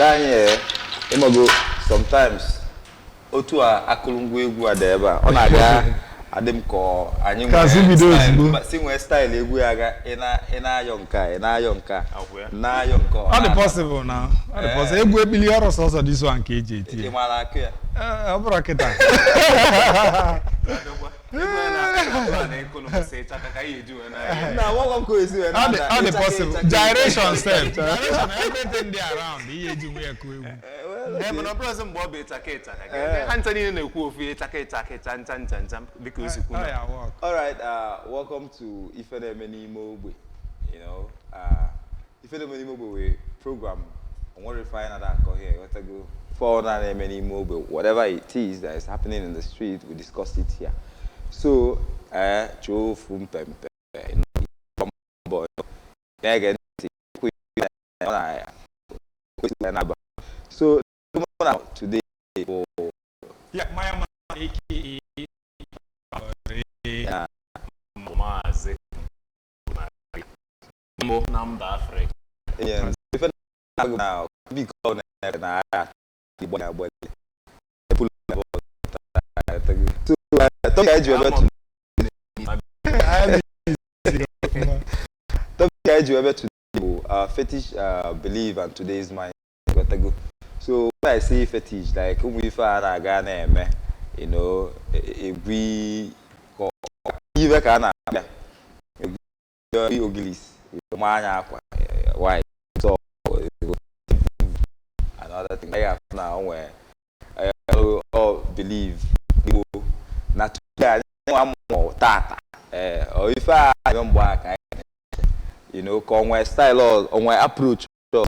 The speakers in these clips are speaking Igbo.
Ndị anyị, ịmago sometimes otu a akụrụngwa egwu a dị ebe a, ọ na-aga adị m ka ọ anyị Ka si nwee bido style- ozugbo. si nwee style egwu ya ga ị na-ayọ nke a, ị na-ayọ nke a, Agwụ ya. na-ayọ nke Ọ dị na-ada. possible na ọ dị possible. Egwu ekpili ọrụ sọsọ this one ka eji eti Ị ya. maara akụ ya? Ee, ọ bụrụ kịta. Na nwa m ka o esi wee Ọ dị na-ada, ọ dị ịchaka, possible. ịchaka. Gyration sef, gyration, everything dị around ihe eji nwe ya kụọ egwu. Ee, mana ọ bụrụzi mgbe ọ bụ ịchaka ịchaka ha ncha niile na-ekwu ofu ihe, ịchaka ịchaka ịcha ncha ncha ncha, dịka o si kwu Ọ na ya work. All right, welcome to Ife Na-eme n'ime ogbe. Ife Na-eme n'ime ogbe we program onwere ife anyị na akọ here. Ghọtago? For na na-eme n'ime ogbe, whatever it is that is happening in the street, we discuss it here. So, chọọ ofu mpempe, mbọ na-ege ntị, kwu ihe ọ na na-aba. So, na today bụ Yeah, Maya Ma, aka Maazị mbụ na mba Afrịka. Yeah, ife na-agụ na biko na na agha Igbo na-agba epulu na bọọlụ. So, topic anyị ji wee bịa topic anyị ji wee bịa today bụ fetish belief and today's mind. Ghọtago? So when I say fetish, like ụmụ ife a na-aga na-eme, egwi ka ife ka a na-abịa egwi ogilis ma anya akwa white, so another thing anyị ga-afụ na o nwee ọ believe Igbo na today anyị nwa mụọ tata, ee, ọ ife a na-eme mgbe a ka anyị na-eche, ka o nwee style ọ o nwee approach ọ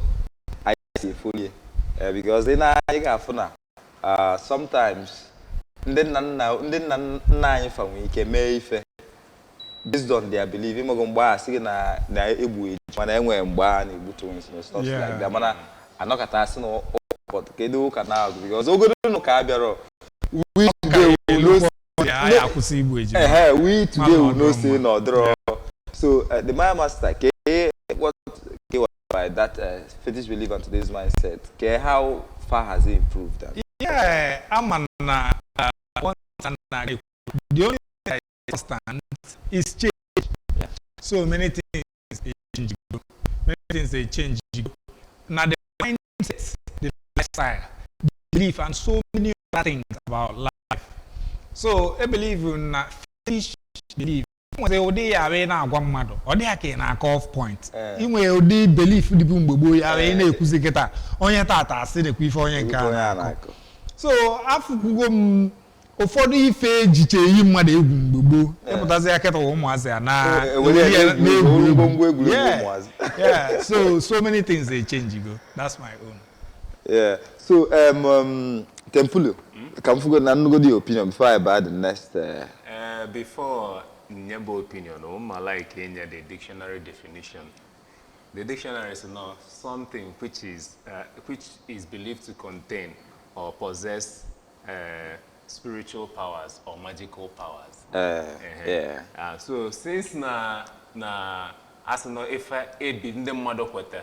anyị si efolie, because ị na anyị ga-afụ na sometimes ndị nna nna anyị fa nwee ike mee ife based on their belief. Ịmago mgbe a sị gị na na-egbu eji, mana enwere mgbe a na-egbu twins and stuff like that, mana anọkọta asị na ụka, kedu ụka na-agụ? Because ogodo na ụka abịarọ, we today will know. Ya akwụsị igbu ejima. Ehe, we today will know Mana ọ say dịrọ. na ọ dịrọ. So the Maya Master, ke what ke what by that fetish belief and today's mindset, ke how far has it improved and Yeah, ama na one thing na the only thing that is constant is change. So many things dey change go. Many things dey change go. Na the mindset, the lifestyle, the belief, and so many other things about life. So I believe na fetish belief. Nwere ụdị ya bụ ị na-agwa mmadụ, ọ dịghị ka ị na-akọ off point. Inwe ụdị belief dịbụ mgbe gboo ya bụ ị na-ekwuzi kịta, onye tata asị nekwa ife onye nke a onye a na-akọ. Na-akọ. So afụkwugo m ụfọdụ ife ejiche eyi mmadụ egwu mgbe gboo, ịpụtazi ya kịta, ụmụazị a na ewere ya ewere ya na-egwu egwu, na-egwu. Ngwongwo egwuregwu ụmụazị. Yeah, so many things dey change go. That's my own. Yeah. So Tempulo, ka m fugo na nnugodi opinion before I buy the next Before nyebe opinion, ma like inye the dictionary definition. The dictionary is not something which is believed to contain or possess spiritual powers or magical powers. So since na asị na ife ebi ndị mmadụ kweta,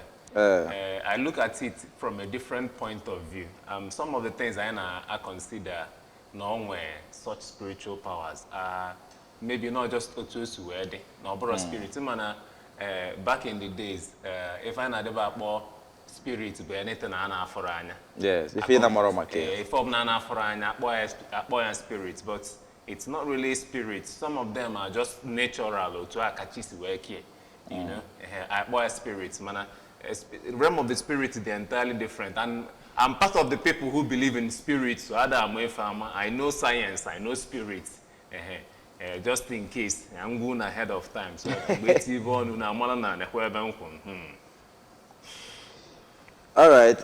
I look at it from a different point of view. Some of the things I na I consider na o nwee such spiritual powers are maybe not just otu o si wee dị na ọ bụrụ spirit, mana back in the days, ife anyị na-adịba akpọ spirit bụ anything a na-afụrụ anya. Yes, ife ị na-amarọ maka ya. Eh, ife ọbụla a na-afụrụ anya, akpọ ya spirit, but it's not really spirit. Some of them are just natural, otu a ka chi si wee kee. Ehe, akpọ ya spirit, mana realm of the spirit dị entirely different, and I'm part of the people who believe in spirit, so ada ama ife ama. I know science, I know spirit. Ehe. Eh, just in case I'm going ahead of time, so mgbe eti ibe ọnụ na amara na nekwa ebe m kwụ. All right.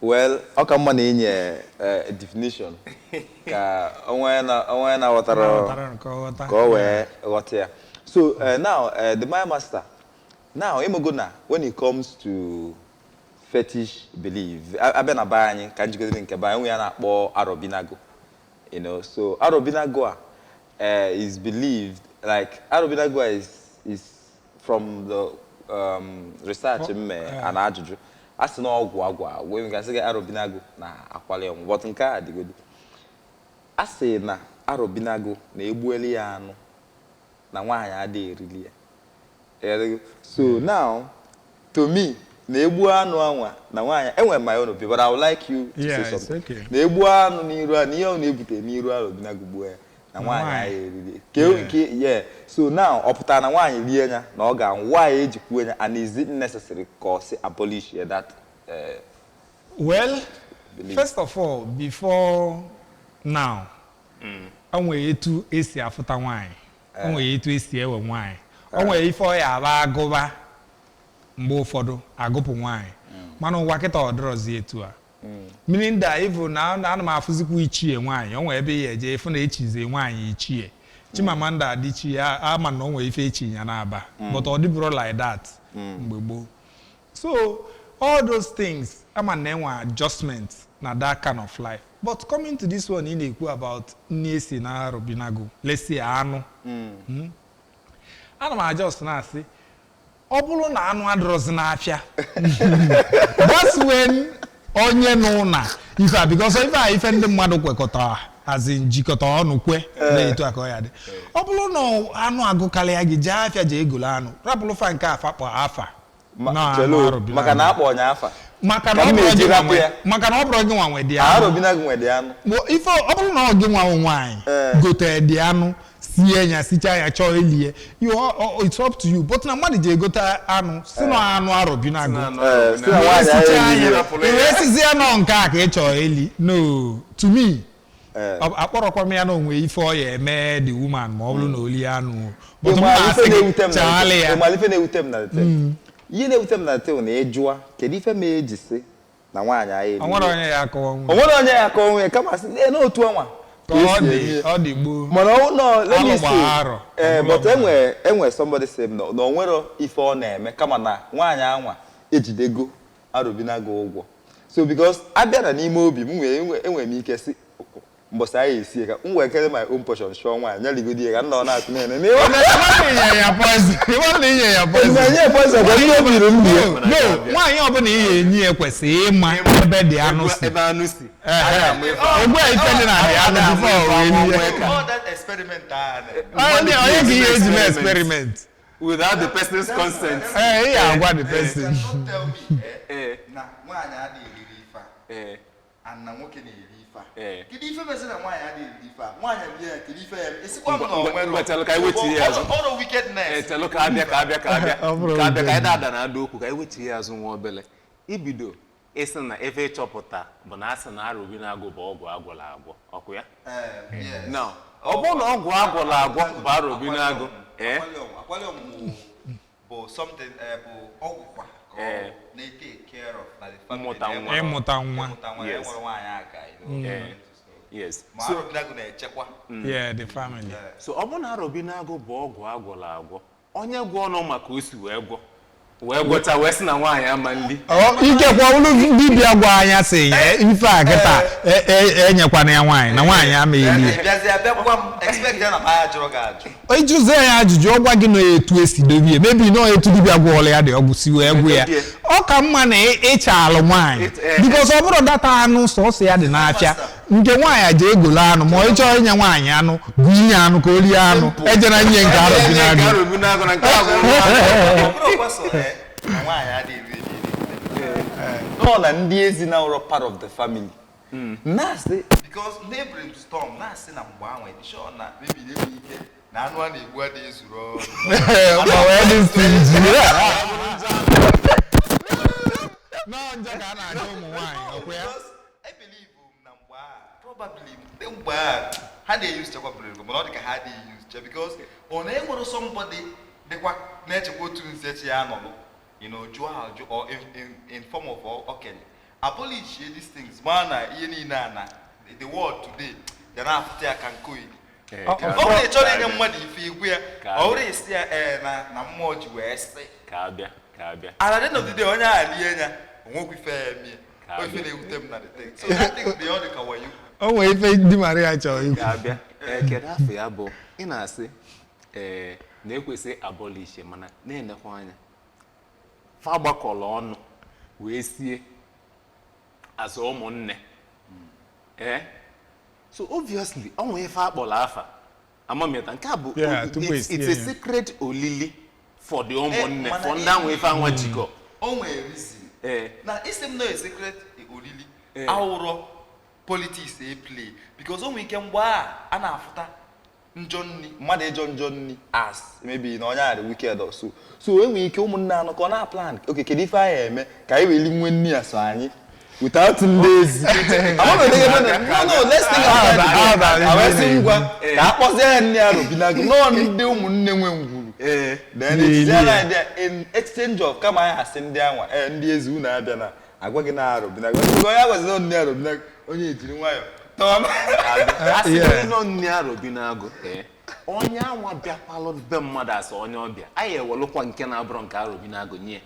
Well, ọ ka mma na inye definition ka onwe na ghọtara Ghọtara nke ọ ghọta. Ka o wee ghọta ya. So now the Maya Master, now ịmụgo na when it comes to fetish belief, abịa na be anyị, ka njikọta nke be anyị, onwe ya na-akpọ arobinago. So arobinago a is believed, like arobinago a is from the Research m mee a na ajụjụ a sị na ọgwụ agwụ agwụ enwe gasị gị Arobinagu na akwali ọnwụ, but nke a dịgodo, a sị na Arobinagu na-egbueli ya anụ na nwaanyị adịghị erili ya. So now, to me, na-egbu anụ anwa na nwaanyị, enwere my own opinion, but I would like you to Yeah, say it's something. okay. Na-egbu anụ n'iru anụ, ihe ọ na-ebute n'iru Arobinagu gbuo ya na nwaanyị Nwaanyị. agha eriri ke ke. Yeah, so now ọ pụtara na nwaanyị rie ya na ọ ga-anwụ? Why ejikwuo ya, and is it necessary ka ọ sị abolish ya that Well, belief? First of all, before now, o nwere etu esi afụta nwaanyị, o nwere etu esi ewe nwaanyị, o nwere ife ọ ya aba agụba mgbe ụfọdụ agụpụ nwaanyị, mana ụwa kịta ọ dịrọzi etu a, meaning that even na ana m afụzikwa ichie nwaanyị. O nwere ebe ya eje ịfụ na echizie nwaanyị ichie. Chimamanda Adichie ama na o nwere ife echi ya na-aba, but ọ dịbụrụ like that mgbe gboo. So all those things, ama na enwe adjustment na that kind of life. But coming to this one ị na-ekwu about nni esi na Arobinagu, let's say anụ. Ana m adjust na-asị ọ bụrụ na anụ adịrọzi n'afịa, that's when onye nụ na ife a, because ife a ife ndị mmadụ kwekọtara, as in jikọta ọnụ kwe na etu a ka ọ ya dị. Ọ bụrụ na anụ agụkarịa gị, jee afịa, jee egolo anụ, rapụrụ fa nke afa kpọ afa na anụ Chelo, Arobinagu. Maka na akpọ ọnya afa Maka na ka ọ m bụrụ na-eji gị nwa rapụ ya. Maka na ọ bụrụ gị nwa nwe dị anụ. Arobinagu nwe dị anụ. Bụ ife ọ bụrụ na ọ gị nwa nwaanyị gote dị anụ, sie ya, sichaa ya, chọọ elie you, it's up to you. But na mmadụ ji egote anụ si na anụ Arobinagu Si na nwaanyị sichaa agha ya, erili ya. i wee sizie nọ nke a ka ị chọrọ eli, no, to me, akpọrọkwa m ya na onwe ife ọ ya eme the woman ma ọ bụrụ na o lie anụ o. But m Ịma ife na-asị na-ewute gị m na chaghalị ya. ịma ife na-ewute m na the thing. Ihe na-ewute m na the thing na ịjụa kedu ife ma eji sị na nwaanyị agha erili O nwere ya? Onye ya akọwa O nwunye. nwere onye ya akọ onwe ya, kama sị "Ee, n'otu ọnwa ka ka ọ esi dị eme ya." Ọ dị gboo. Mana ọ nọ, let me Alụ see. gbaa arọ. Ee, Ọ but bụla enwe somebody say m na o nwero ife ọ na-eme, kama na nwaanyị anwa ejidego Arobinagu ụgwọ. So because abịa na n'ime obi m nwere enwere m ike si mbọsị anyị esie ka m wee kere my own portion shụọ nwaanyị nyerigodi ya ka nna ọ na-atụ na ene Ịma na inye ya poison. Ịma na inye ya poison. enye poison ka ndị obiri m bie. No, nwaanyị ọbụla ihe enyi ya kwesịrị ịma ebe dị anụ si. Ebe anụ si. Ogbu a ife dị na dị anụ before o wee lie. All that experiment ah, Onye ka ihe eji mee experiment? Without the person's consent. Ee, ị ga-agwa the You person. cannot tell me na nwaanyị adịghị eriri ife a and na nwoke na-eri ife a. Kedu ife mezi na nwaanyị adịghị eri ife a? Nwaanyị rie ya, kedu ife ya? Esikwa m na o nwero. Ngwa, chelụ ka anyị wetie ya azụ. Ọrụ wickedness. Chelụ ka abịa, ka abịa, ka abịa, Ọ bụrụ ka abịa, ka anyị udo. na-ada na ada okwu, ka anyị wetie ya azụ nwa obele. Ibido ịsị na efe ịchọpụta bụ na asị na Arobinagu bụ ọgwụ agwọla agwọ, ọkụ ya? Yes. Now, ọ bụrụ na ọgwụ agwọla agwọ bụ Arobinagu, ee Akwali ọmụmụ bụ something, bụ ọgwụ kwa ka ọ na-take care of na the family. Mmụta na nwa. Ịmụta nwa. Ịmụta nwa. Enwere nwaanyị aka. Ma So Arobinagu na-echekwa. Yeah, the family. So ọ bụrụ na Arobinagu bụ ọgwụ agwọla agwọ, onye gwọ nọ maka o si wee gwọ, wee gwọcha, wee sị na nwaanyị ama nli. Ikekwe ọ bụrụ dibịa gwa anya sị ya ife a kịta enyekwana ya nwaanyị na nwaanyị ama eli. Bịazie bịakwa m expect ya na ma ya jụrụ gị ajụ. Ịjụzie ya ajụjụ, ọ gwa gị na etu esi dobe ya, mebi nọọ etu dibịa gwọọla ya dị ọgwụ si wee gwụ ya. Ọ ka mma na ịcha alụ nwaanyị because ọ bụrụ data anụ sọsọ ya dị n'afịa nke nwaanyị ji egolo anụ, ma ọ chọọ inye nwaanyị anụ, gụnye anụ ka o rie anụ, ejena nye nke Nke Arobinagu. Arobinagu na nke a bụ Ọ bụrụ kwasọ na nwaanyị adịghị eri eri. Nọ na ndị ezi na ụrọ part of the family na-asị Because na brainstorm na-asị na mgbe ahụ dị sure na maybe na-enwe ike na anụ a na-egbu adịghị ezuru ọrụ. Ma wee dị stingy. Nọọ njọ ka a na-ajụ ụmụ nwaanyị ọkwa ya. Because I believe na mgbe a probably ndị mgbe a ha na-use chekwa brain, mana ọ dị ka ha adịghị use che, because ọ na-enwere somebody dịkwa na-echekwa otu nsi echi ya nọlụ, jụọ ajụ or in form of okenye abolish these things, ma na ihe niile a na the world today ya na-afụta ya ka nke oyi. Ọ bụrụ na ị chọrọ inye mmadụ ife igwe ya, ọ bụrụ isi ya ee na mmụọ ji wee sị Ka abịa, ka abịa. And at the end of the day, onye a lie ya onwekwa ife ya emie. Ka O ife abịa. na-ewute m na the thing, so that thing dị, ọ dị ka wayo. O nwere ife di Maria chọrọ ikwu. Ka abịa. Ee, kedu afọ ya bụ ị na-asị ee na-ekwesị abolish, mana na-enekwa anya Fa gbakọrọ ọnụ wee sie azụ ụmụnne. Ee, so obviously ọ nwee ife akpọrọ afa amamịta nke a bụ Yeah, tupu it's, esie it's a ya. sacred olili for the ụmụnne, Mana for ndị ahụ ife anwa jikọ. O nwere reason na isi m na secret olili awụrọ politics e play, because o nwere ike mgbe a na-afụta njọ nni, Mmadụ ịjọ njọ nni as maybe na onye a dị wicked or so. So enwere ike ụmụnne anọ ka ọ na-plan, okay, kedu ife anyị eme ka anyị weli nwe nni a so anyị without ndị ezi. No, let's think about it. Awee sị ngwa ka a kpọzie ya nni Arobinagu nọọ ndị ụmụnne nwe ngwuru. Then it's there idea in exchange of kama anyị asị ndị anwa, ee, ndị ezi unu abịa na agwa gị na Arobinagu, onye agwazi nni Arobinagu, onye ejiri nwayọ tọọ. Asị nọ nni Arobinagu, ee, onye anwa bịakwalụ be mmadụ asị onye ọbịa, anyị ewelụkwa nke na-abụrụ nke Arobinagu nye.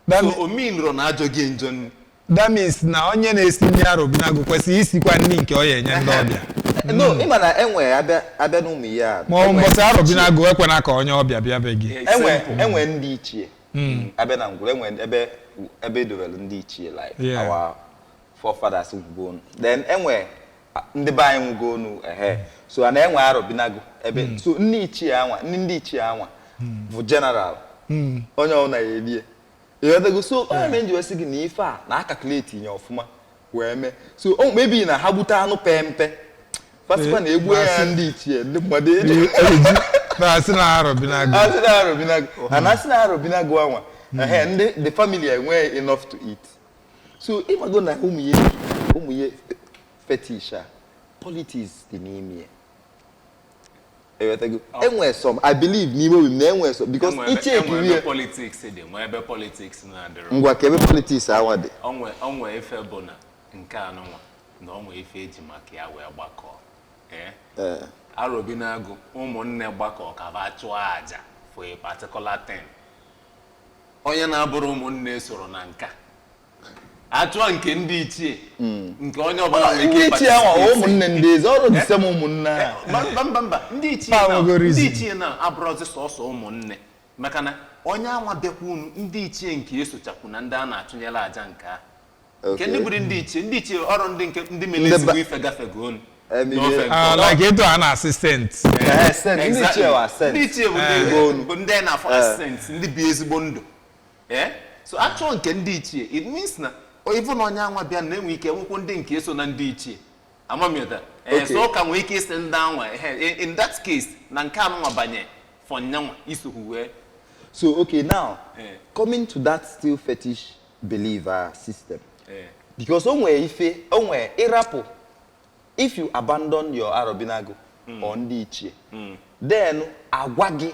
So ominro na ajọ gị njọ nni. That means na onye na-esi nri Arobinagu kwesịrị isikwa nri nke ọ ya enye ndị ọbịa. No, ịma na enwe abịa n'ụmụ ihe a. Ma ọ mbọsị Arobinagu ekwena ka onye ọbịa bịa be gị. Enwe enwe ndị ichie abịa na ngwuru, enwe ebe edowere ndị ichie, like our forefathers nwugonu, then enwe ndị be anyị nwugonu, ehe, so a na-enwe Arobinagu ebe so ndị ichie anwa, ndị ichie anwa bụ general, onye ọ na-erie, ịghọtago? So onye mere nji wee sị gị na ife a na acalculate nye ọfụma wee mee, so o maybe na ha gbute anụ pe mpe fasịkwa na egbuo ya, ndị ichie, ndị mmadụ eji Na-asị na Arobinagu. Asị na Arobinagu, and asị na Arobinagu anwa, ehe, ndị the family enweghị enough to eat. So ịmago na ụmụ ihe fetish a, politics dị n'ime ya, ewetago? Enwe some, I believe n'ime obi m na enwe some, because Enwe iche ebe ekiri ya. Politics dị, nwee ebe politics na-adịrọ. Ngwa, ka ebe politics anwa dị. Onwe ife bụ na nke anụnwa na onwe ife eji maka ya wee gbakọọ, ee, Arobinagu ụmụnne gbakọ ka ba chụọ aja for a particular thing. Onye na-abụrụ ụmụnne soro na nka achụọ nke ndị ichie, nke onye ọbụla nwere Ndị ike ichie anwa participate. ụmụnne ndị eze ọrụ dị same ụmụnne a. Mba, mba, mba, mba, ndị ichie Pa na nwegoro ndị reason. ichie na abụrụzi sọsọ ụmụnne, maka na onye anwa bịakwa unu, ndị ichie nke esochakwu na ndị a na-atụnyere aja nke a, nke ndị bụrụ ndị ichie, ndị ichie ọrụ ndị nke ndị mere Ndị ezigbo ife gafego unu n'ofe nke Ah, ọzọ. like etu a na-asị saint. Ee, saint, ndị ichie wa saint. Ndị ichie bụ ndị bụ ndị na-afọ as saints, ndị bi ezigbo ndụ. Ee, so achọ nke ndị ichie, it means na even onye anwa bịa na-enwe ike nwekwu ndị nke eso na ndị ichie amamiota. Ee, so ụka nwee ike isi ndị anwa, ehe, in that case na nke anụnwa banye for nyanwa isokwu wee. So okay, now coming to that still fetish belief system, because o nwere ife o nwere ịrapụ, if you abandon your Arobinagu or ndị ichie, then agwa gị,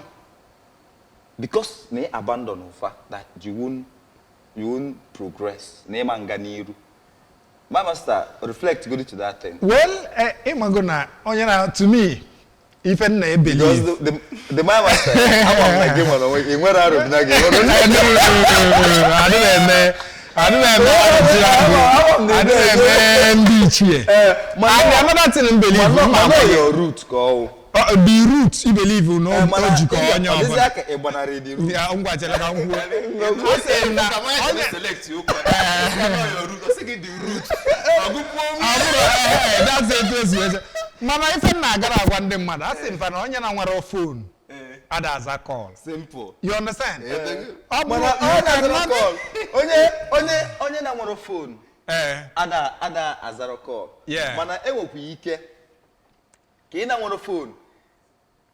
because na ị abandon ụfa, that you won't progress, na ịma nga n'iru. My master, reflect go to that thing. Well, ịmago na onye na, to me, ife nna Because ebelieve the my master, ama m na gị nwere onwe gị, ị nwere Arobinagu, ị nwere Adịghị eme Arobinagu, adịghị eme ndị ichie. And another thing m believe, mana mma mana agwa gị, your root ka ọ wụ. The root I believe na Mana o jikọ onye ọ dịzị ọbụla. aka ị gbanarị the root. Ya, ngwa, chere ka m kwuo. A sị na onye Select okwu a, sị gị the root ọgụkwuo. Ọ bụrụ that's etu esi wee sị. Mana ife m na-agara agwa ndị mmadụ, a sị mfa na onye na nwere phone ada aza call. Simple. You understand? Ọ bụrụ Mana you onye na-azara cannot- call, onye na nwere phone ada azara call. Mana enwekwa ike ka ị na nwere phone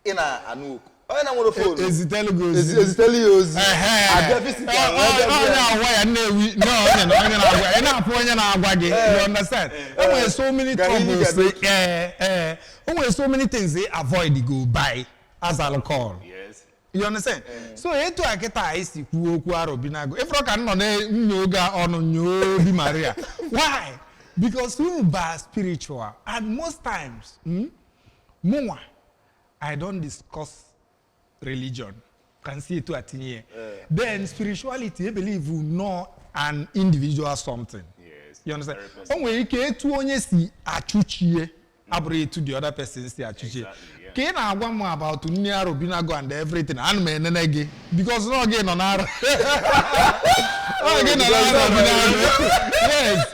ị na-anụ oku onye na nwere phone Ezitelu gị ozi. Ezitelu ya ozi. Ehe. Abịa visit ya, wee bịa Onye bịa. agwa ya Nnewi no, onye na onye na-agwa ị na-afụ onye na-agwa gị, you understand? E nwere so many Gara iyi troubles. ga-adị. Ee, o nwere so many things they avoid go by azalụ call. You understand? So etu a kịta anyị si kwuo okwu Arobinagu, ịfụrụ ka m nọ na-enyo oge ọnụ nyoo obi Maria. Why? Because unu ba spiritual, and most times, mụnwa, I don discuss religion ka si etu a tinye ya. Then spirituality, I believe no an individual something. You understand? Very O nwere ike etu onye si achụchie. Abụrụ etu the other person si achụchi. Exactly, yeah. Ka ị na-agwa m about nni Arobinagu and everything, ana m enene gị because na ọ gị nọ n'arụ. Ọ gị nọ n'arụ Arobinagu. Yes.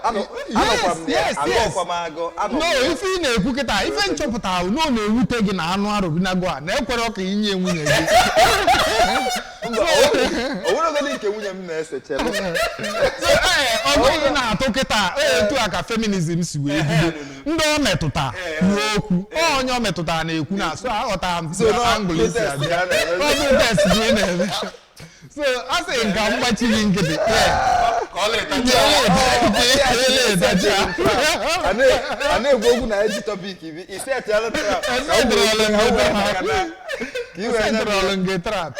Anọkwa m ya, Yes, yes. agọkwa m agọ, anọ No, m ya. ife ị na-ekwu kịta, ife nchọpụta ahụ na ọ na-ewute gị na anụ Arobinagu a na-ekwere ka inye nwunye gị. Mba, o nweregodi nke nwunye m na-ese chere. So, ee, ọgụ ị na-atụ kịta, ee, etu a ka feminism si wee bido. Ndị ọ metụta kwuo okwu, ọ onye ọ metụtara na-ekwu na so aghọtara m So, no, angle isi protest abịa. ka a na-eme. Ọ protest ka ị na-eme. So a sị nka mgbachi gị nkịtị. Yeah. Ka ọ na-etacha. Yeah, A na-ekwu okwu na eji topic bi isi etiala trap. Esetụrụla m gị trap. Ka i wee nye m Esetụrụla m gị trap.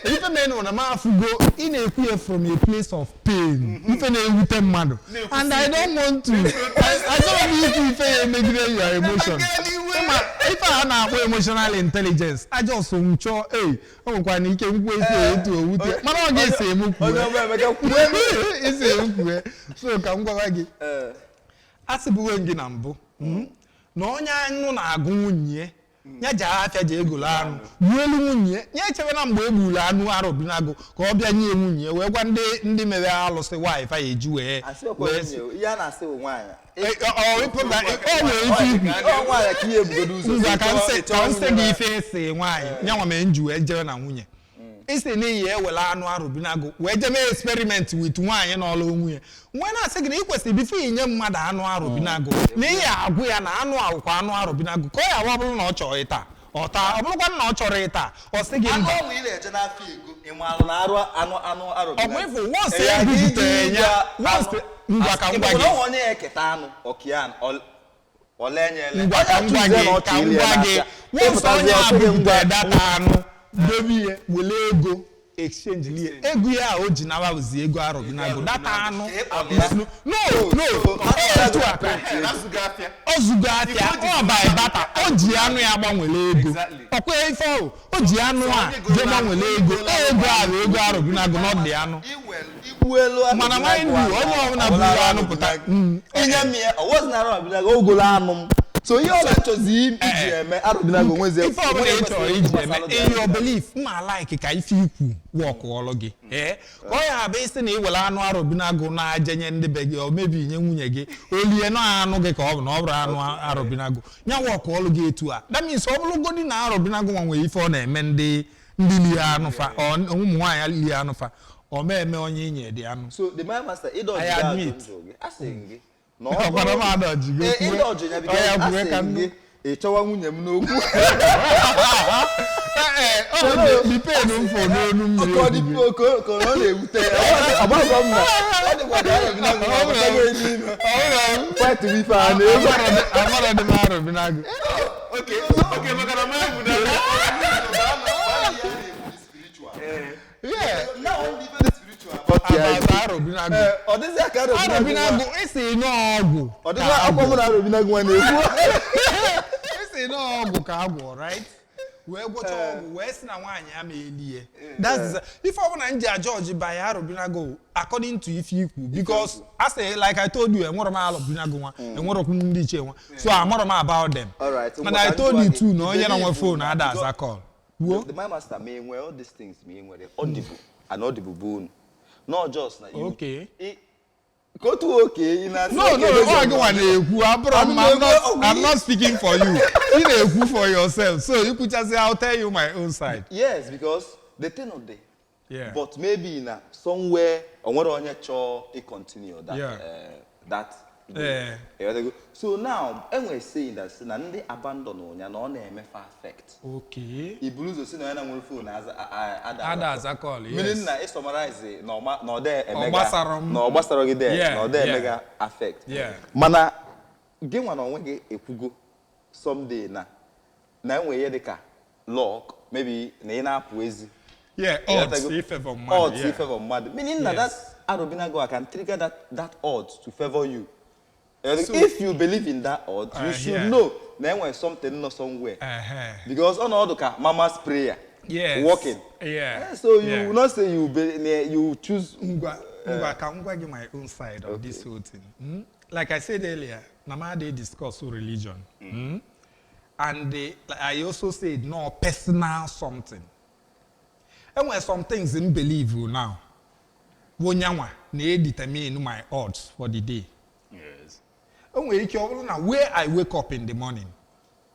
Ife na-enu na m afụgo ị na-ekwu ya from a place of pain. Ife na-ewute mmadụ. And I don't want to. Achọrọ m ikwu ife ya emegide your emotion. Ịma ife a na-akpọ emotional intelligence. I just m chọọ ei o nwekwara na ike nkwu esi etu owute mana ọ ga-esi emu Onye kwue. ọma Emeka kwuo. Esi emu kwue. So ka m gwawa gị. Ee. A sịbugo m gị na mbụ na onye anụ na-agụ nwunye ya ji afịa ji egolo anụ gbuo elu nwunye ya, echebe na mgbe egburu anụ Arobinagu ka ọ bịa nye nwunye wee gwa ndị mere alụsị nwaanyị fa ya eji wee Asị ọkwa wee nwunye, ihe a na-asị bụ nwaanyị. Ọ ịpụta ọ nwere ife ikwu. Ọ nwaanyị ka ihe ebugodo ụzọ. Ngwa ka Ịchọọ- nsị ịchọọ ka nsị nwunye gị ife esi nwaanyị nyanwa mere nji wee jere na nwunye isi n'ihi ewere anụ Arobinagu wee jee mee experiment with nwaanyị n'ọlụ nwunye nwee na-asị gị na ị kwesịrị before inye mmadụ anụ Arobinagu na ihe agwụ ya na anụ awụkwa anụ Arobinagu ka ọ ya ọ bụrụ na ọ chọrọ ịta ọ taa, ọ bụrụkwa na ọ chọrọ ịta ọ sị gị Anụ mba. ọnwụ ị na-eje n'afọ ego, ị maalụ na arụ anụ Ọ bụ ịfụ once ebubutere ya once, ngwa ka ngwa gị. Onye ya eketa anụ ọkịa olenye. Ngwa ka ngwa gị, ka ngwa gị, once onye a bubutere data anụ dobe ihe wele ego exchange lie ego ya a o ji nawa ozi ego Arobinagu data anụ is no, otu a ka ọ zụgo afịa ọ by barter, o ji anụ ya gbanwere ego. Ọkwa ife ọ o ji anụ a jee gbanwere ego, ego a bụ ego Arobinagu na ọ dị anụ. Igbuelu. Mana mind you, onye ọbụla buru anụ pụta Inye m ya ọ wọzi na Arobinagu ogolo anụ m, so ihe ọ na-achọzi iji eme Arobinagu onwezie. Ife ọbụla ị chọrọ iji eme in your belief mma like ka ife ikwu work ọlụ gị, ee, ka ọ ya abụ isi na iwere anụ Arobinagu na-ajenye ndị be gị, ọ mebi nye nwunye gị olie na anụ gị ka ọ bụ na ọ bụrụ anụ Arobinagu ya work ọlụ gị etu a. That means ọ bụrụgodi na Arobinagu nwa nwere ife ọ na-eme ndị lie anụ fa, ụmụ nwaanyị lie anụ fa, ọ ma eme onye inye dị anụ. So the man master ịdọji I gị ajụ admit. njụ gị asị m gị na ọ Ọkwara m adọji gị Ee, kwue. ịdọji ya Ọ because ya kwue asị ka m m gị ị chọwa nwunye m n'okwu. Ee, ọ dị pain m fọ n'onu mmiri Ka ọ dị okwu gị. ka ọ na-ewute ya ọgbakọ m na ọ dịkwa ka Arobinagu ọ batago n'ime fight with ife a na-egwu. Amara dị m Arobinagu. Okay, maka na mụ ebu na Yeah. Okay. About Arobinagu. Ee, ọ dịzị ka Arobinagu Arobinagu esi n'ọgwụ. ọ dịzị akwa mụ na Arobinagu nwa na-ekwu. Esi n'ọgwụ ka agwọ, right? Wee gwọcha ọgwụ wee sị na nwaanyị ama elie. That's ife ọbụla m ji ajọji by Arobinagu according to ife ikwu because I say like I told you enwerọ m Arobinagu nwa, enwerọkwu m ndị ichie nwa, so amarọ m about them. Alright, And I told you too na onye na nwe phone ada aza call. Wuo. The my master may nwee all these things ma ị nwere audible and audible bụ unu not just na you. Okay. Ka otu oke ị na-asị No, okay, no, those ọ are gị nwa na-ekwu abụrụ m. I'm not speaking for you. Ị na-ekwu for yourself. So ikwuchazi, I'll tell you my own side. Yes, because the thing of the but maybe na somewhere o nwere onye chọọ ị continue that that way. Ịghọtago? So now enwere saying that sị na ndị abandon ụnya na ọ na-emefe affect. Iburu ụzọ si na onye na nwere phone ada Ada aza call, yes. Meaning na ị summarize na ọma na ọ dị emega Gbasara m. na ọ gbasara gị there na ọ dị emega affect. Mana gị nwa na onwe gị ekwugo someday na enwe ihe dịka luck, maybe na ị na-apụ ezi. Yeah, odds Ịghọtago? I favor mmadụ. Odds I favor mmadụ, meaning na that Arobinagu can trigger that odds to favor you. So- If you believe in that odds, you should know na enwere something nọ somewhere because ọnọdụ ka mama's prayer working. So you will not say you be, you choose. Ngwa, ngwa, ka ngwa gị my own side of this whole thing. Like I said earlier, na m adịghị discuss religion. And I also said no personal something. Enwere some things m believe now bụ nyanwa na-determine my odds for the day. O nwere ike ọ bụrụ na where I wake up in the morning,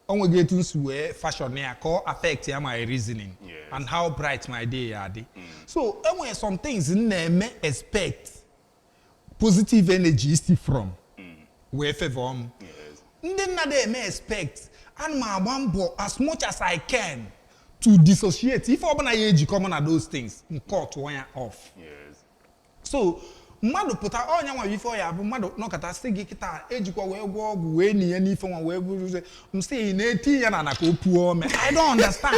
o nweghị etu m si wee fashion ya ka ọ affect ya my reasoning and how bright my day ya adị. So e nwere some things m na-eme expect positive energy isi from wee favor m. Ndị nna eme expect, ana m agba mbọ as much as I can to dissociate ife ọbụla ya ejikọ mụ na those things nke ọtụọ ya off. So mmadụ pụta ọnya nwa ife ọya bụ mmadụ nọkọta sị gị kịta ejikwa wee gwọọ ọgwụ wee nie n'ife nwa wee bụrụzie m sị ị na-eti ya na na ka o puo ome. I don't understand,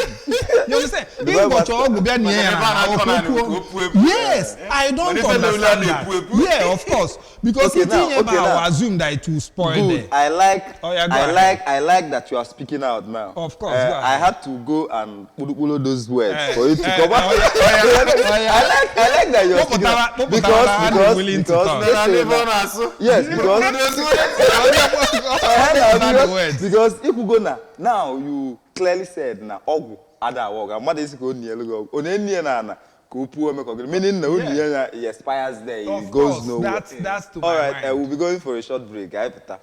you understand? Ịgbọcha ọgwụ bịa nie ya na na ka o puo. Yes, I don't understand that. Yeah, of course, because itinye ebe I will assume that it will spoil. Good. There. I like Oh, yeah, go I ahead. like that you are speaking out now. Of course, go I ahead. had to go and put those words for you to come oh, out. yeah, oh, yeah. I like that you are speaking out Kpọpụtara- because kpọpụtara na because willing to because talk. listen now. Yes, because The words. because ikwugo na now you clearly said na ọgwụ ada awa ọgwụ mmadụ esi ka o nielu gị ọgwụ ọ na-enye ya na ana ka o puo ome ka ọ gịnị, meaning na o nie ya, it expires there, it Of goes course, nowhere. that's to All my right, mind. we'll be going for a short break. I pụta,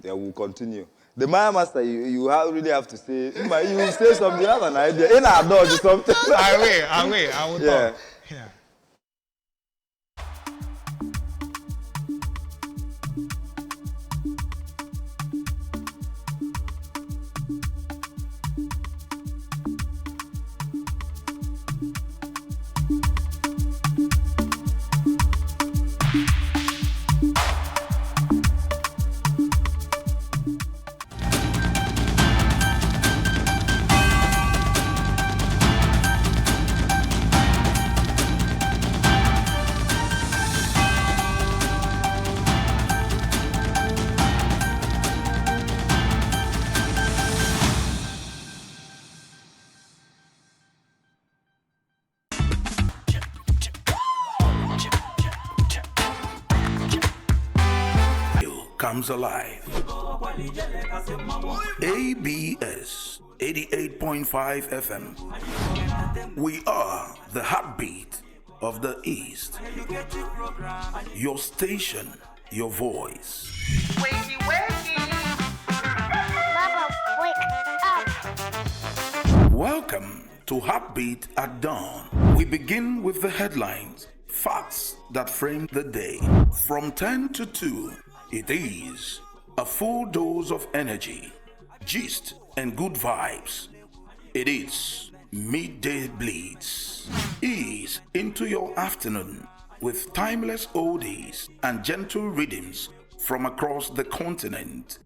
then we'll continue. The Maya Master, you really have to say, Mma, you say something, you have an idea. Ị na-adọji something. I will talk. Yeah. Comes alive. ABS 88.5 FM. We are the heartbeat of the East. Your station, your voice. Wakey, wakey. Baba, wake up. Welcome to Heartbeat at Dawn. We begin with the headlines, facts that frame the day. From 10 to 2, it is a full dose of energy, gist, and good vibes. It is Midday Blitz. Ease into your afternoon with timeless oldies and gentle rhythms from across the continent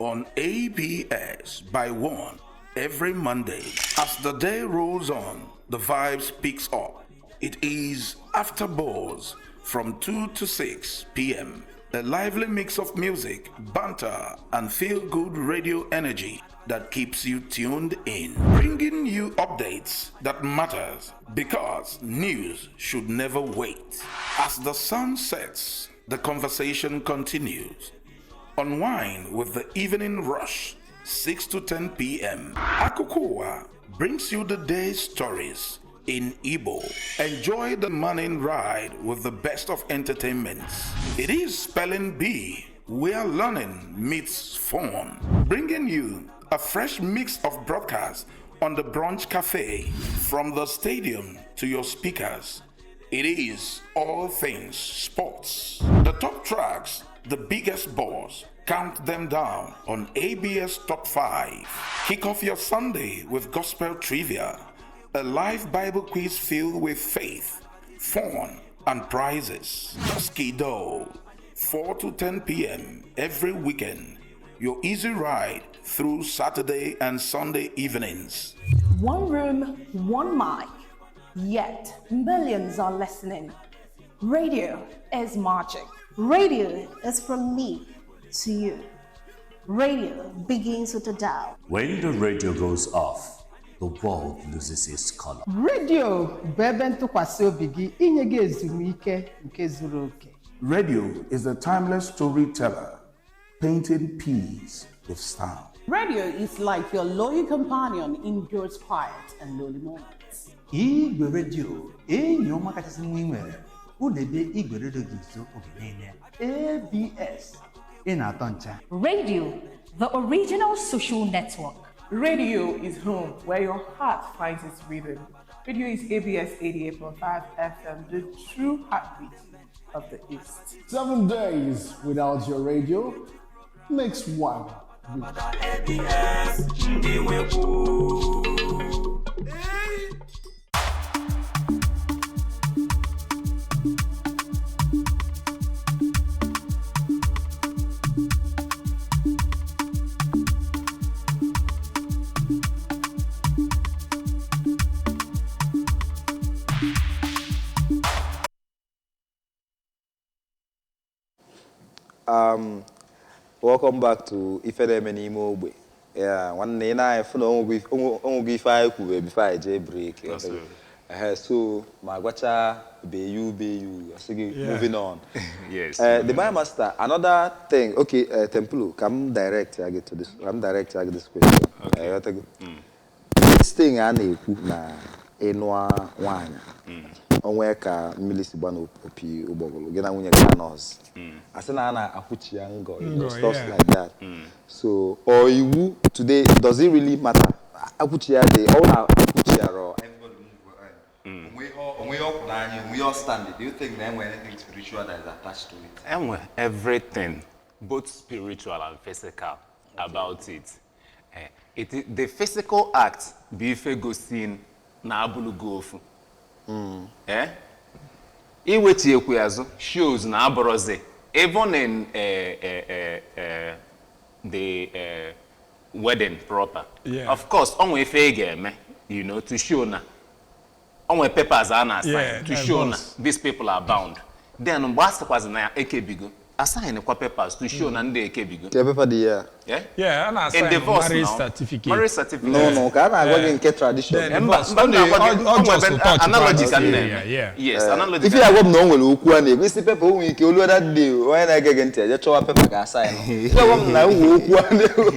on ABS by 1 every Monday. As the day rolls on, the vibes picks up. It is After Buzz from 2 to 6 p.m. A lively mix of music, banter, and feel-good radio energy that keeps you tuned in, bringing you updates that matters because news should never wait. As the sun sets, the conversation continues. Unwind with the evening rush, 6 to 10 p.m. Akukowa brings you the day's stories in Igbo. Enjoy the morning ride with the best of entertainments. It is Spelling Bee, where learning meets fun, bringing you a fresh mix of broadcasts on the Brunch Cafe, from the stadium to your speakers. It is all things sports. The top tracks, the biggest balls. Count them down on ABS Top 5. Kick off your Sunday with Gospel Trivia, a live Bible quiz filled with faith, fun, and prizes. Dusky Doe, 4 to 10 p.m. every weekend. Your easy ride through Saturday and Sunday evenings. One room, one mic, yet millions are listening. Radio is magic. Radio is from me to you. Radio begins with a dial. When the radio goes off, the world loses its color. Redio bụ ebe ntụkwasị obi gị inye gị ezumike nke zuru oke. Radio is a timeless storyteller. Painting peace with sound. Radio is like your loyal companion in those quiet and lonely moments. Igwe redio, enyi ọma kachasị nwa ị nwere, ebe igwe redio gị nso oge niile. ABS, ị na-atọ ncha. Radio, the original social network. Radio is home where your heart finds its rhythm. Radio is ABS 88.5 FM, the true heartbeat of the East. 7 days without your radio makes one week. ABS ndị nwekwu. Welcome back to Ife Na-eme n'Ime Ogbe. Yeah, nwanne, ị na-anya fụ na onwego ife anyị kwuru before anyị jee break. Ehe, so ma gwacha beyu beyu, asị gị moving on. Yes. The Bio Master, another thing, okay, Templo, come direct ya to this, come direct ya this question. Okay. This thing a na-ekwu na ịnụa nwaanyị, onwe ka mmiri si gba n'opi ụgbọgụrụ, gị na nwunye gị nọọsụ, asị na a na-akwụchi ya ngọ, Ngọ, stuff like that. So, or iwu today, does it really matter? Akwụchi ya dị, ọ na akwụchi ya rọ. Everybody move on. Onwe ihe ọkwụ n'anya, onwe ihe ọ stand. Do you think na enwe anything spiritual that is attached to it? Enwe everything, both spiritual and physical, about it. The physical act bụ ife gosi na abụlụgo ofu. Iwechiekwu azụ shows na abụrụzi even in the wedding proper. Of course, ọ nwee ife ị ga-eme, to show na ọ nwee papers a na-assign to show na divorce. these people are bound. Then mgbe a sịkwazi na ya ekebigo, assign kwa papers to show na ndị ekebigo. Ke paper dị ya? Yeah? Yeah, a na-assign In divorce marriage now. certificate. Marriage certificate. No, ka a na-agwa gị nke tradition. Then Mba, divorce. mba, m na-agwa gị, Ọ ọ just nwere touch analogy ka m area, na-eme. yeah. Yes, analogy Ife ka ya m gwa m na o nwere okwu a na-ekwu isi paper, o nwere ike olu that day onye na-ege gị ntị eje chọwa paper ka asa ya. Ife gwa m na o nwere okwu a na-ekwu.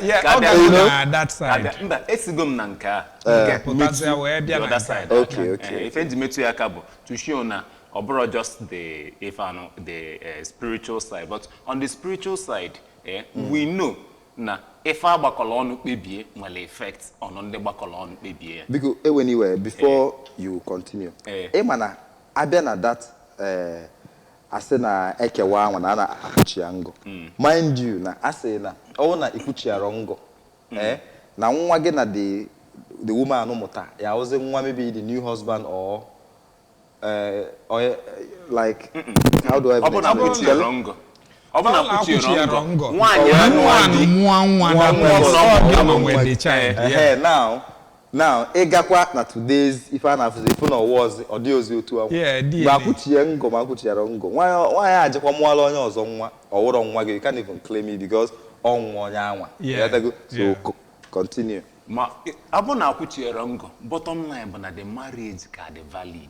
Yeah, Ka ọ abịa- ga na that Ka side. mba, esigo m na nke a nke Pụtazịa metụ wee bịa the na other nke a. side. Okay. Ife nji metụ ya aka bụ to show na ọ bụrụ just the ife anụ the spiritual side, but on the spiritual side, we know na ife agbakọrọ ọnụ kpebie nwere effect on ndị gbakọrọ ọnụ kpebie ya. Biko, ewe n'iwe, before you continue, ị ma na abịa na that asị na ekewa anwa na a na-akwụchi ya ngọ, mind you, na asị na ọ na ikwuchiara ngọ, na nwa gị na the woman mụta ya ozi nwa, maybe the new husband or like, how do I Ọ bụ na even explain it? akwụchiara ngọ, ọ bụ na Ọ akwụchiara na-akwụchiara ngọ ngọ. nwaanyị anụ Nwaanyị di mụọ nwa Mụọ that nwa person, ọzọ. ọ gị nwa nwe the child. Ehe, now ịgakwa na today's ife a na-afụzi ifu na ọwa ọzọ ọ dị ozi otu ahụ. Yeah, DNA. Mgbe akwụchie ngọ ma akwụchiara ngọ, nwaanyị ajekwa mụọla onye ọzọ nwa, ọwụrọ nwa gị, you can't even claim it because ọ nwa onye anwa. Ịghọtago? So continue. Ma ọ bụ na akwụchiara ngọ, bottom line bụ na the marriage ka dị valid.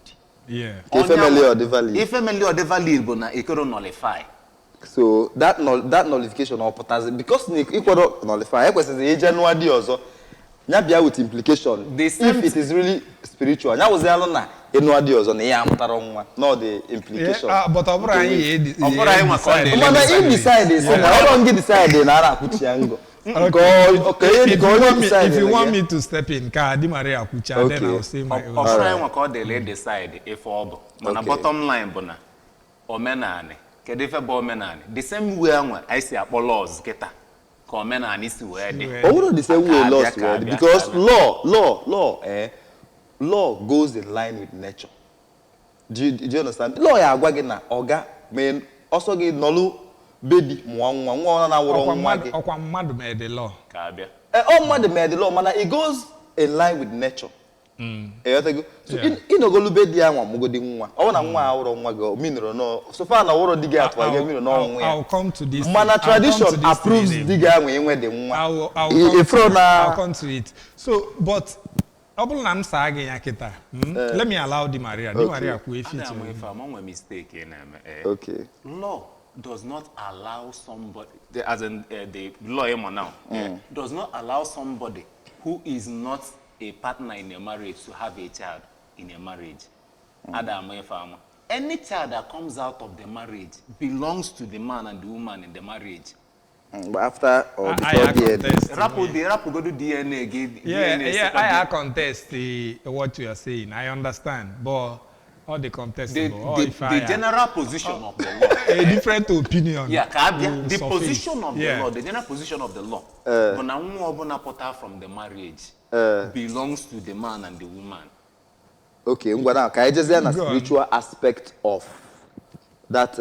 Ka ife meli ọ dị valid. Ife meli ọ dị valid bụ na ekero nullify. So that null, that nullification ọ pụtazi because na ịkwado nullify, ekwesịrị ije nụọ di ọzọ ya bịa with implication. The same If it is really spiritual, ya wụzialụ na ịnụọ di ọzọ na ihe amụtara nwa, not the implication. Yeah, but ọ bụrụ anyị ya Ọ bụrụ anyị nwa ka ọ dị. Mana ị decide sị na ọrụ gị decide na a na-akwụchi ya ngọ. Ka ọ- ka onye If ka you onye want me, decide if you na want gị. me to step in, ka Di Maria kwucha, then I'll say my Ọ own. bụrụ anyị nwa ka ọ dịrị decide ife ọ bụ, mana bottom line bụ na omenanị, kedu ife bụ omenanị? The same way anwa anyị si akpọ laws kịta ka omenanị si wee dị. Ọ bụrụ the same way Ka laws abịa, ka were abịa, because ka abịa. Law goes in line with nature. Do you understand? Law ya agwa gị na ọga mee ọsọ gị nọlụ baby mụọ nwa, nwa ọ na-awụrọ Ọkwa nwa mmadụ gị. Ọkwa mmadụ mere the law. Ka abịa. Ọ mmadụ mere the law, mana it goes in line with nature. Ịghọtago? So ịnọgolu be di anwa mụgodi nwa, ọ bụrụ na nwa a awụrọ nwa gị, o minụrụ nọ so far na ọwụrọ di gị atụwa gị minụrụ n'ọnwụ ya. I'll come to this. Mana I'll come to tradition this approves thing. di gị anwa inwe dị nwa. I'll Ifro na I'll come to it. So, but ọ bụrụ na m saa gị ya kịta, let me allow Di Maria. Di Okay. Maria kwuo efi Ada ama chere. ife ama nwe mistake ị na-eme. Okay. Law Does not allow somebody, as in the law ịma now, does not allow somebody who is not a partner in a marriage to have a child in a marriage. Ada ama ife ama. Any child that comes out of the marriage belongs to the man and the woman in the marriage. But after or before I DNA? contest. Rapụ the rapụgodu DNA gị. Yeah, DNA yeah, second. I contest what you are saying. I understand, but all the The, contestable. All the, if the I, general position of the law. A different opinion Yeah, ka abịa will the surface. position of the law, the general position of the law bụ na nwa ọbụla pụta from the marriage belongs to the man and the woman. Okay, ngwa, now ka anyị jezie na Go on. spiritual aspect of that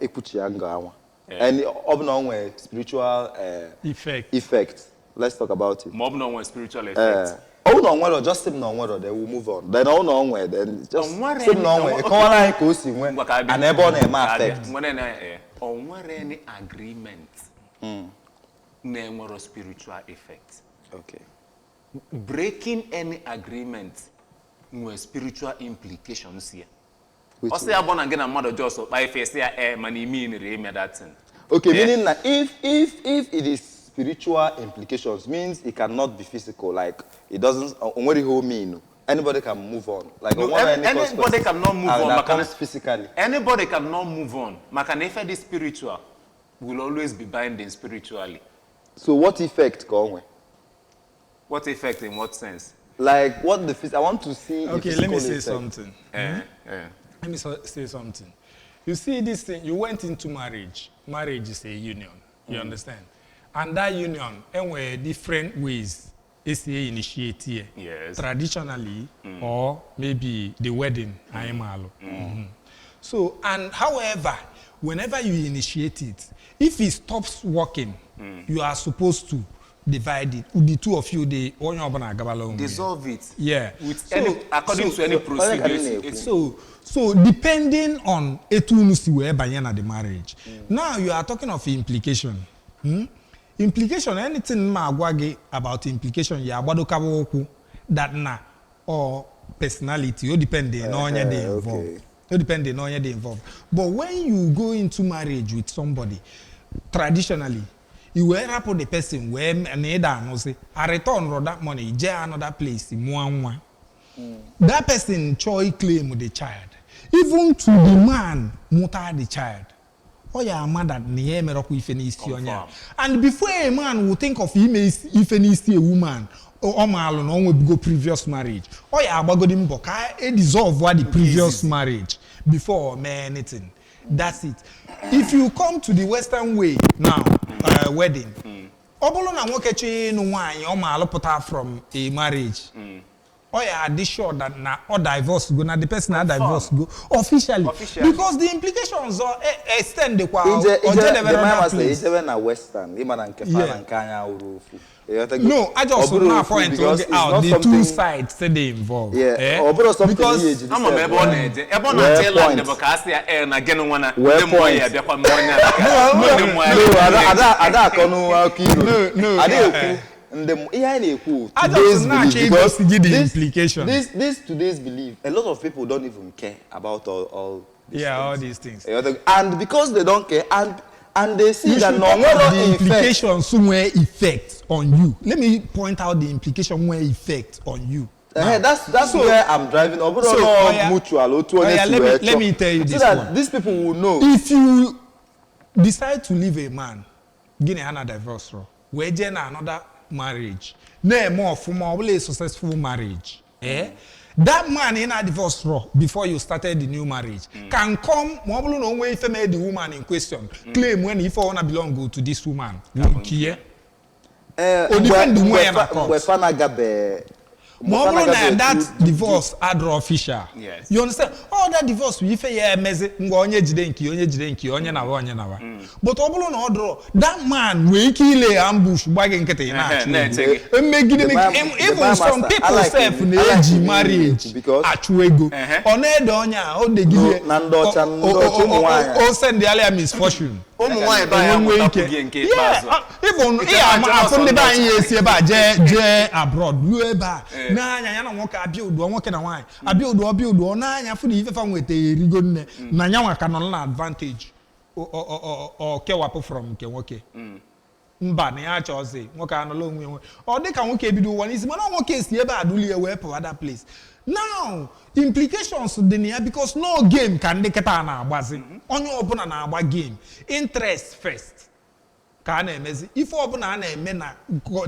ekwuchi ya nga anwa. And ọ bụ na o nwere spiritual effect. Effect. Let's talk about it. Ma ọ bụ na o nwere spiritual effect. Ọ bụ na o nwere, just sị m na o nwere, then we'll move on. Then ọ bụ na o nwere, then just O nwere sị m na o nwere. Kọwara anyị ka o si nwee Ngwa, ka abịa. and ebe ọ na-eme Ka abịa. affect. Nwere na o nwere any agreement na-enwero spiritual effect. Breaking any agreement nwere spiritual implications ya. Which Ọ sị ya bụ na gị na mmadụ just kpaa ife, sị ya ee, mana ime nere ime that thing. Okay, meaning that if it is spiritual implications, means it cannot be physical. Like it doesn't. Onwere ihe o mean. Anybody can move on. Like No, onwere any anybody consequences cannot move and on, that maka na- comes physically. Anybody cannot move on maka na ife dị spiritual will always be binding spiritually. So what effect ka o nwee? What effect in what sense? Like what the I want to see the Okay, let me physical say effect. something. Let me say something. You see this thing, you went into marriage. Marriage is a union. You understand? And that union, and were different ways ACA initiate here. Traditionally, or maybe the wedding, mm. So, and however, whenever you initiate it, if it stops working, you are supposed to divide it. The two of you, they onye ọbụla agabala onwe ya. Dissolve it. Yeah. With any, according to any procedure. So depending on etu unu si wee banye na the marriage. Now you are talking of implication. Implication, anything ma agwa gị about implication, ya agbadokaba ụkwụ that na or personality, o depend na onye dị involved. O depend na onye dị involved. But when you go into marriage with somebody, traditionally, you wee rapụ the person wee na ịda anụsị, a return that money, jee another place mụọ nwa. That person chọọ claim the child. Even to the man mụta the child. Ọ ya ama that na ya emerọkwa ife n'isi onye a. And before a man will think of ime ife n'isi a woman, ọ maalụ na ọ nwebugo previous marriage. Ọ ya agbagodi mbọ ka e dissolve the previous marriage before o mee anything. That's it. If you come to the Western way now, wedding, ọ bụrụ na nwoke chọọ ịnụ nwaanyị ọ ma alụpụta from a marriage, ọ ya adị sure that na ọ divorce go, na the person na divorce go officially. Officially. Because the implications are extend kwa Ije ije ojedebere the man that master place. ijebe na Western, ịma na nke fa na nke anyị awụrụ ofu. Ịghọtago? No, I just Ọ bụrụ now ofu point because it's out not the two something- sides say they involved. Yeah, Eh? ọ bụrụ something Because ihe ejiri Ama m sef ebe ọ na-eje, ebe ọ wee na-achọ ịla point. ndị bụ ka a sị ya ee na gịnị nwa na Wee ndị mmụọ point. ya abịakwa mmụọ onye a No, ndị mmụọ ya no, ada akọ n'akụkọ iro. No, Ada eh, ekwu ndị ihe anyị na-ekwu I just today's na-achọ belief because igosi gị the implication. this today's belief, a lot of people don't even care about all these Yeah, all things. these things. And because they don't care and they see You that should no talk nwere of the effect. implications nwee effect on you. Let me point out the implication nwee effect on you. That's So- where I'm driving. Ọ bụrụ So, na oya, mutual otu onye oya, si let me- wee let chọọ. me tell you So this that one. these people will know. If you decide to leave a man, gị na ya na divorce rọ, wee jee na another marriage, na-eme ọfụma, ọ bụla a successful marriage, eh? That man ị na divorce rọ before you started the new marriage can come, ma ọ bụrụ na o nwee ife mee the woman in question, claim when ife ọ na belong to this woman, nke ya. O defend onwe ya na court. Mgbe fa na-agabe Ma ọ bụrụ na that divorce adịrọ official. Yes. You understand? All that divorce bụ ife ya emezi ngwa onye jide nke ya, onye jide nke ya, onye nawa, onye nawa. But ọ bụrụ na ọ dụrọ, that man nwee ike ile ambush gba gị nkịtị ị na-achụ na-eche ego. gị. Emegide The megide. the Even some master, I people like sef it. I like na-eji it marriage because- achụ ego. Ọ na-ede onye a, ọ degide. No, na ndị ọcha, ndị ọcha ụmụ nwaanyị. O send ya misfortune. Ụmụ nwaanyị be anyị Onwe amụtakwughị ike. nke Yeah, ikpeazụ. even Nke ị ama na-achọ afụ ndị be ọsọ anyị ya esi ebe a jee abroad ruo ebe a Eh. n'anya ya na nwoke abịa ụdụọ, nwoke na nwaanyị abịa ụdụọ, bịa ụdụọ n'anya fụ na ifefa nweta erigo nne na nyanwa ka nọ na advantage. Ọ kewapụ from nke nwoke, mba, na ya achọzi nwoke anụla onwe nwe. Ọ dị ka nwoke ebido ụwa n'isi, mana ọ nwoke si ebe a dulie wee pụwa that place. Now, implications dị na ya, because no game ka ndị kịta na-agbazi. Onye ọbụla na-agba game, interest first ka a na-emezi. Ife ọbụla a na-eme na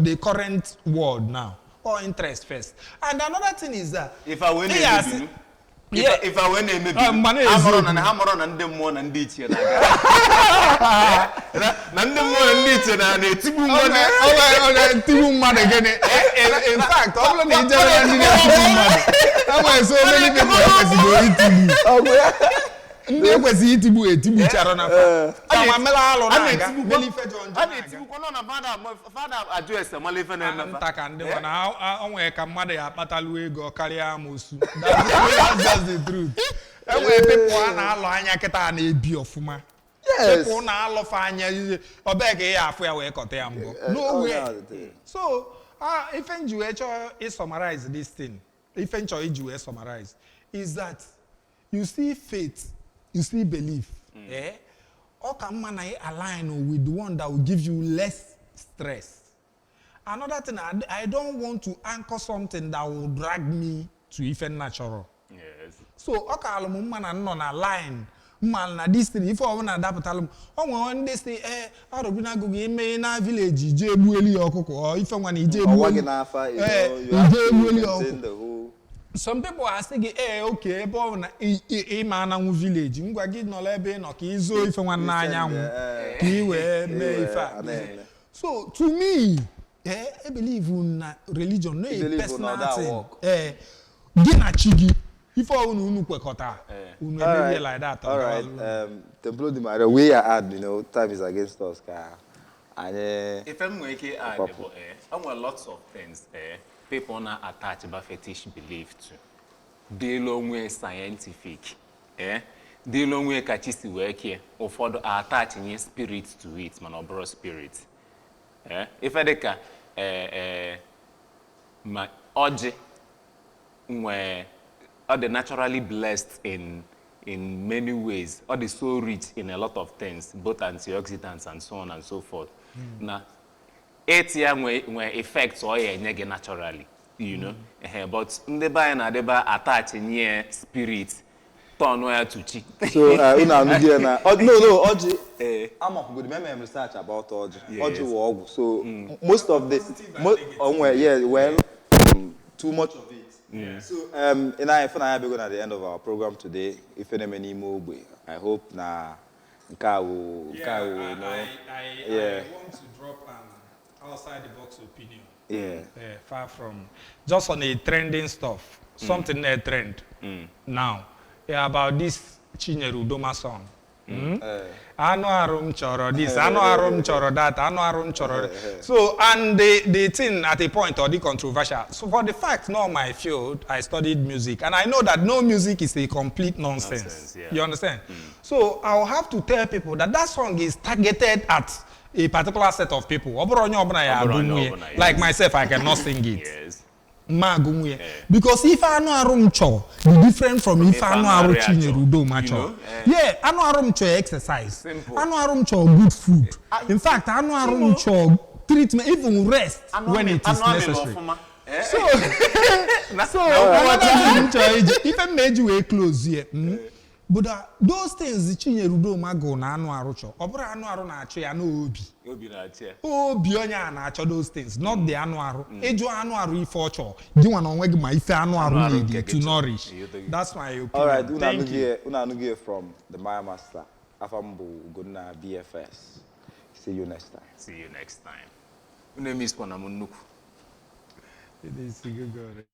the current world now, all interest first. And another thing is that Ife a wee ị ga-asị- na-emebi ife a wee na-emebi. Ah, mgba Ha mụrụ na-eziokwu. na ha mụrụ na ndị mmụọ na ndị ichie na-aga na ndị mmụọ na ndị ichie na na-etigbu mmadụ. Ọ na-etigbu mmadụ gịnị? In fact, ọ bụrụ na ijere na ndị na-etigbu mmadụ, e nwere so many people ekwesịrị itigbu, ndị ekwesịghị itigbu etigbuchara na fa kama mere alụ A na-aga na-etigbukwa- mere ife jọ njọ a na-aga. Na-etigbukwa nọ na fada ajụ ese mala ife na-eme fa. Nta ka ndị mana o nwere ka mmadụ ya akpatalu ego karịa amosu. That's just the truth. E nwere people a na-alụ anya kịta na-ebi ọfụma. Yes. People na-alụfe anya ọbee ka ị ya afụ ya wee kọta ya mbọ nowhere. So ife m ji wee chọọ ị summarize this thing, ife m chọrọ iji wee summarize is that you see faith, you see belief, eh? Ọ ka mma na ị align with the one that will give you less stress. Another thing, I don't want to anchor something that will drag me to ife natural. So ọ ka alụ m mma na nnọ na line mma na this thing, ife ọbụla dapụtalụ m. Ọ nwere ndị si ee arụbinago gị ime na village ije egbueli ya ọkụkọ ọ ife nwa na ije Ọwa egbueli gị n'afa, you ee know, you have ije to egbueli ya maintain ọkụkọ. the whole. Some people asị gị ee oke ebe ọ bụ na ịma ananwụ village ngwa gị nọrọ ebe ị nọ ka ị zoo ife nwanne anyanwụ ka ị wee mee ife a. So to me, I believe na religion no You a believe na personal that thing. work. Gị na chi gị, ife ọbụla unu kwekọta unu emebie like that. All right. Templo di Maria, we are at, time is against us. Ka anyị Ife m nwere ike add Kwapụ. bụ e nwere lots of things people na attach ba fetish belief to dịla onwe scientific, dịla onwe ka chi si wee kee. Ụfọdụ attach nye spirit to it, mana ọ bụrụ spirit, ife dịka ma ọjị nwee, ọ dị naturally blessed in many ways. Ọ dị so rich in a lot of things, both antioxidants and so on and so forth, na eti ya nwee effect ọ ya enye gị naturally. Ehe, but ndị be anyị na-adịba attach nye spirit, turn ya to chi. So unu anụghị ya na no, ọjị amakwugoro m, emere m research about ọjị. Ọjị wụ ọgwụ. So most of the onwe, yeah, well, too much of it. So in anyị fụ na anyị abịago na the end of our program today, ife na-eme n'ime ogbe. I hope na nke a wụ nke a wụ no. I want to drop an outside the box opinion. Far from just on a trending stuff, something a trend now. Yeah, about this Chinyere Udoma song. Anụ arụ m chọrọ this, anụ arụ m chọrọ that, anụ arụ m chọrọ. So, and the thing at a point or the controversial. So for the fact, not my field, I studied music, and I know that no music is a complete nonsense. Nonsense, yeah. You understand? So I'll have to tell people that that song is targeted at a particular set of people. Ọ bụrụ onye ọbụla ya Ọ bụrụ onye agụ nwunye. ọbụla, yes. Like myself, I cannot sing it. Ma agụ nwunye. Because ife anụ arụ m chọrọ dị different from ife anụ arụ ya Chinyere chọrọ. Udoma You chọrọ. know, Yeah, anụ arụ m chọrọ exercise. Simple. Anụ arụ m chọrọ good food. In fact, anụ arụ m chọrọ treatment, even rest when it is Anụ amịrị necessary. ọfụma. So another thing m chọrọ iji ife m na-eji wee close here, bụ that those things Chinyere Udoma gụ na anụ arụ chọrọ, ọ bụrụ anụ arụ na-achọ ya n'obi. Obi na-achị ya. Obi onye a na-achọ those things, not the anụ arụ. Ịjụ anụ arụ ife ọ chọrọ, gị nwa na onwe gị ma ife anụ arụ arụ need nke to gị chọrọ. nourish. That's my opinion. All right, unu Thank anụghị you. unu anụghị from the Maya Master. Afa m bụ Ugonna BFS. See you next time. See you next time. Unu emisikwa na m nnukwu. It is good.